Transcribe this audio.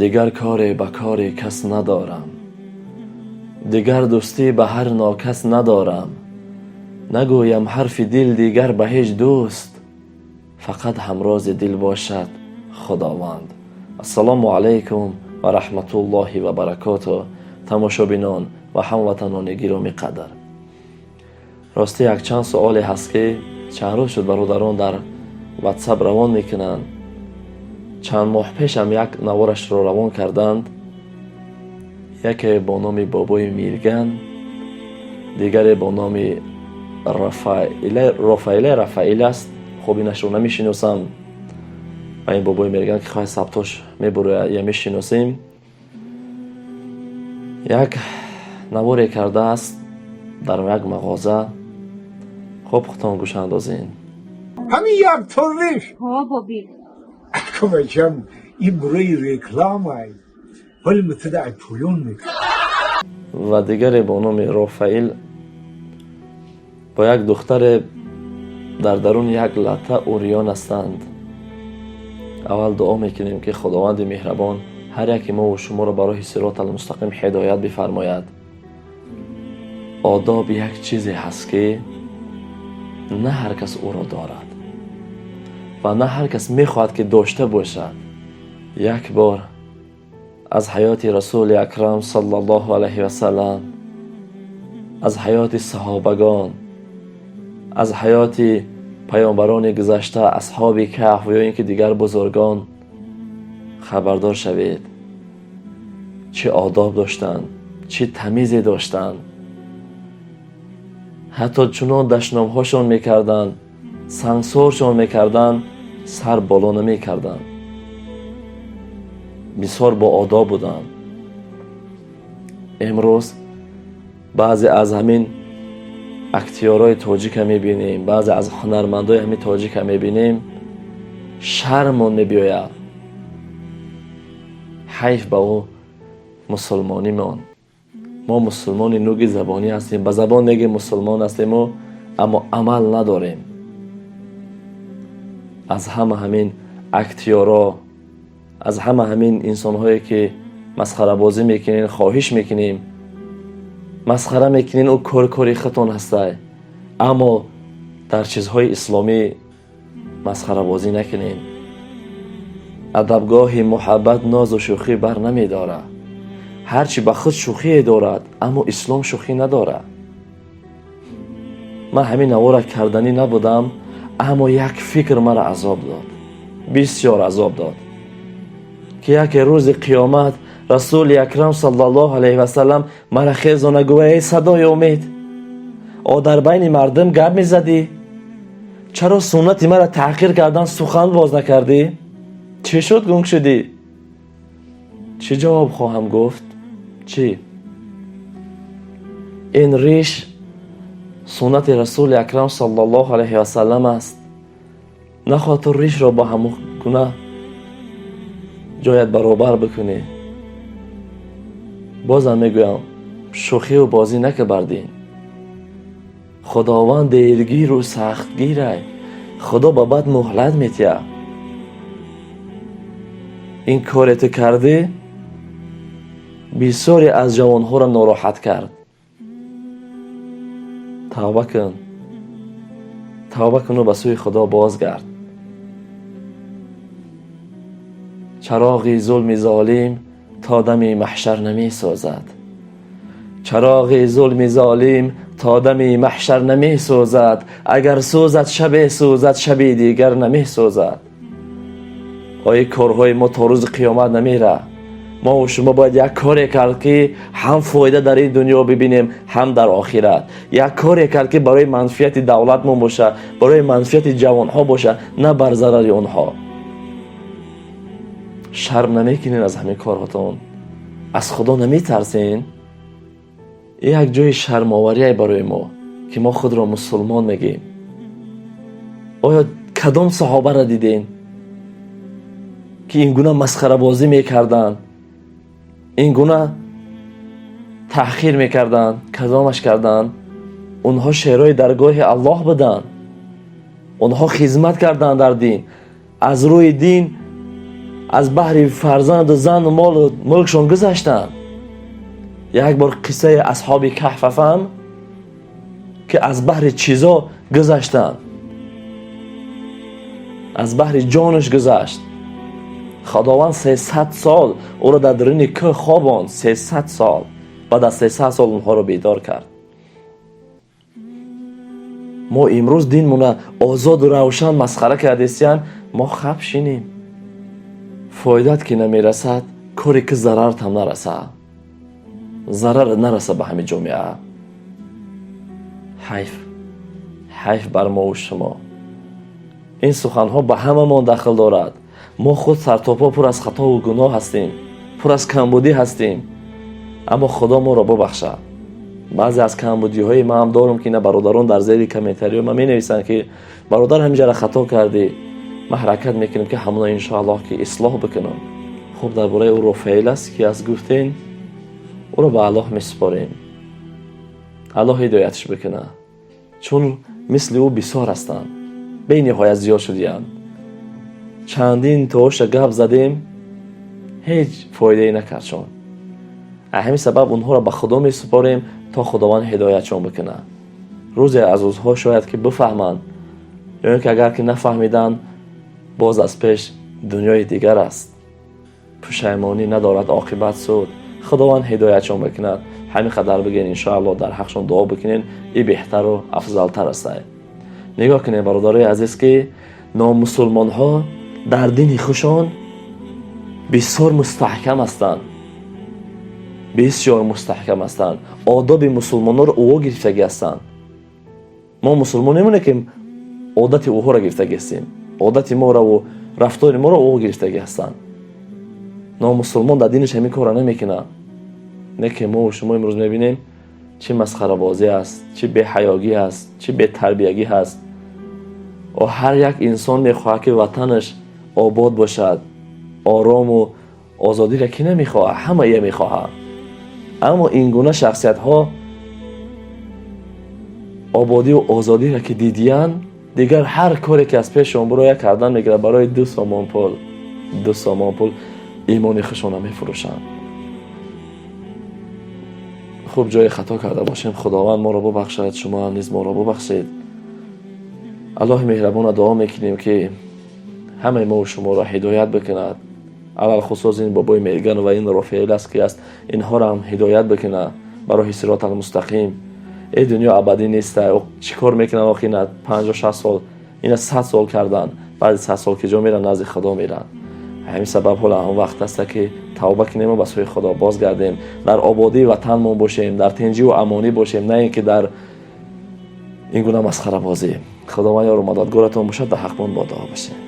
Дигар коре ба кори кас надорам, дигар дӯстӣ ба ҳар нокас надорам. Нагӯям ҳарфи дил дигар ба ҳеҷ дӯст, фақат ҳамрози дил бошад Худованд. Ассалому алайкум ва раҳматуллоҳи ва баракоту. Тамошобинон ва ҳамватанони гиромӣ қадр, ростӣ якчанд суоле ҳаст, ки чанд рӯз шуд бародарон дар Ватсап равон мекунанд. Чанд моҳ пешам як наворашро равон карданд, яке бо номи Бобои Мирган, дигаре бо номи Рофаиле Рафаил аст. Хуб, инашро намешиносам ва ин Бобои Мирган, ки хоҳад сабтош мебурояд, я мешиносем. Як наворе кардааст дар як мағоза. Хуб, худтон гӯш андозен. Ҳамин як ториш. Ҳо, боби. Акбачам, ин бурои рекламай, вале мутада ай поён мекунад. Ва дигаре бо номи Рофаил бо як духтаре дар даруни як лата урён ҳастанд. Аввал дуо мекунем, ки Худованди меҳрабон ҳар яке мову шуморо ба роҳи сироти алмустақим ҳидоят бифармояд. Одоб як чизе ҳаст, ки на ҳар кас ӯро дорад ва на ҳар кас мехоҳад, ки дошта бошад. Як бор аз ҳаёти Расули Акрам саллаллоҳу алайҳи васалам, аз ҳаёти саҳобагон, аз ҳаёти паёмбарони гузашта, Асҳоби Каҳф ё ин ки дигар бузургон хабардор шавед, чӣ одоб доштанд, чӣ тамизе доштанд. Ҳатто чунон дашномҳошон мекарданд, сангсоршон мекарданд, сар боло намекарданд, бисёр боодоб буданд. Имрӯз баъзе аз ҳамин актёрҳои тоҷика мебинем, баъзе аз ҳунармандои ҳамин тоҷика мебинем, шармон мебиёяд. Ҳайф ба ӯ мусулмонимон. Мо мусулмони нуги забонӣ ҳастем, ба забон мегӯем мусулмон ҳастему, аммо амал надорем. Аз ҳама ҳамин актёрҳо, аз ҳама ҳамин инсонҳое, ки масхарабозӣ мекунен, хоҳиш мекунем: масхара мекунен, ӯ кор кори худтон ҳастай, аммо дар чизҳои исломӣ масхарабозӣ накунен. Адабгоҳи муҳаббат нозу шӯхӣ бар намедорад. Ҳарчи ба худ шӯхие дорад, аммо ислом шӯхӣ надорад. Ман ҳамин навора карданӣ набудам, аммо як фикр маро азоб дод, бисёр азоб дод, ки яке рӯзи қиёмат Расули Акрам саллаллоҳу алайҳи васалам мара хезона гӯя: «Эй Садои Умед, о дар байни мардум гап мезадӣ, чаро суннати маро таҳқир кардан сухан боз накардӣ? Чӣ шуд, гунг шудӣ?» Чӣ ҷавоб хоҳам гуфт? Чӣ? Ин риш суннати Расули Акрам саллаллоҳу алайҳи васалам аст. Нахоҳ ту ришро бо ҳамон гуна ҷоят баробар бикунӣ. Бозам мегӯям, шӯхиву бозӣ нака бар дин. Худованд дилгиру сахтгирай. Худо ба бад муҳлат метиҳад. Ин коре ту кардӣ бисёре аз ҷавонҳоро нороҳат кард. Тавба кун, тавба куну ба сӯи Худо бозгард. Чароғи зулми золим то дами маҳшар намесӯзад. Чароғи зулми золим то дами маҳшар намесӯзад. Агар сӯзад, шабе сӯзад, шаби дигар намесӯзад. Ои корҳои мо то рӯзи қиёмат намера. Мо шумо бояд як коре кард, ки ҳам фоида дар ин дунё бибинем, ҳам дар охират. Як коре кард, ки барои манфиати давлатмон бошад, барои манфиати ҷавонҳо бошад, на бар зарари онҳо. Шарм намекунед аз ҳамин корҳотон? Аз Худо наметарсен? Як ҷои шармоварие барои мо, ки мо худро мусулмон мегӯем. Оё кадом саҳобаро дидем, ки ин гуна масхарабозӣ мекарданд, ин гуна таҳқир мекарданд? Кадомаш карданд? Онҳо шерои даргоҳи Аллоҳ буданд. Онҳо хизмат карданд дар дин, аз рӯи дин. Аз баҳри фарзанду зану молу мулкшон гузаштанд. Як бор қиссаи асҳоби каҳф фаҳм, ки аз баҳри чизо гузаштанд, аз баҳри ҷонаш гузашт. Худованд 300 сол ӯро дар даруни кӯҳ хобонд, 300 сол. Баъд аз 300 сол онҳоро бедор кард. Мо имрӯз динмона озоду равшан масхара кардестиян, мо хаб шинем. Фоидат ки намерасад, коре ки зарартам нарасад, зарар нараса ба ҳамин ҷомеа. Ҳайф, ҳайф бар мову шумо. Ин суханҳо ба ҳамамон дахл дорад. Мо худ сартопо пур аз хатову гуноҳ ҳастем, пур аз камбудӣ ҳастем, аммо Худо моро бубахшад. Баъзе аз камбудиҳои ман ҳам дорам, ки ина бародарон дар зери комментариҳо ман менависанд, ки бародар, ҳаминҷара хато кардӣ. Ман ҳаракат мекунем, ки ҳамона, иншоаллоҳ, ки ислоҳ бикунам. Хуб, дар бораи ӯ Рофаил аст, ки аз гуфтен, ӯро ба Аллоҳ месупорем, Аллоҳ ҳидоятш бикунад, чун мисли ӯ бисёр ҳастанд, бениҳоят зиёд шудиянд. Чандин тооша гап задем, ҳеҷ фоидае накардшон. Ҳамин сабаб онҳоро ба Худо месупорем, то Худованд ҳидоятшон бикунад. Рӯзе аз рӯзҳо шояд ки бифаҳманд, ё ин ки агар ки нафаҳмиданд, боз аз пеш дунёи дигар аст. Пушаймонӣ надорад оқибат суд. Худованд ҳидоятшон бикунад. Ҳамин қадар бигӯен, иншоаллоҳ, дар ҳақшон дуо бикунен, и беҳтару афзалтар аст. Нигоҳ кунед, бародарои азиз, ки номусулмонҳо дар дини хушон бисёр мустаҳкам ҳастанд, бисёр мустаҳкам ҳастанд. Одоби мусулмонҳоро ӯҳо гирифтагӣ ҳастанд. Мо мусулмон немоне, ки одати ӯҳоро гирифтагӣ ҳастем. Одати морову рафтори моро ӯҳо гирифтагӣ ҳастанд. Номусулмон дар диниш ҳамин корро намекунад. Не ки мову шумо имрӯз мебинем, чӣ масхарабозӣ аст, чӣ беҳаёгӣ аст, чӣ бетарбиягӣ ҳаст. Ҳар як инсон мехоҳад, ки ватанаш обод бошад, орому озодиро ки намехоҳад? Ҳама ия мехоҳад. Аммо ин гуна шахсиятҳо ободию озодиро ки дидиянд, дигар ҳар коре ки аз пешшон бироя, кардан мегирад. Барои 2 сомон пул, 2 сомон пул имони худшонро мефурӯшанд. Хуб, ҷое хато карда бошем, Худованд моро бубахшад, шумо ҳам низ моро бубахшед. Аллоҳи меҳрабона дуо мекунем, ки ҳамаи мову шуморо ҳидоят бикунад. Алалхусус ин бобои Меган ва ин Рофеил аст, ки аст, инҳоро ҳам ҳидоят бикунад ба роҳи сироти алмустақим. Э, дунё абадӣ неста. Чӣ кор мекунанд охи? Ина 50-60 сол, ина 100 сол кардан. Баъди 100 сол ки ҷо меранд? Назди Худо меранд. Ҳамин сабаб ҳола ҳам вақт аста, ки тавба кунему ба сӯи Худо бозгардем, дар ободии ватанмон бошем, дар тинҷиву амонӣ бошем, на ин ки дар ин гуна масхарабозӣ. Худованд ёру мададгоратон бошад. Дар ҳақмон бо дуо бошем.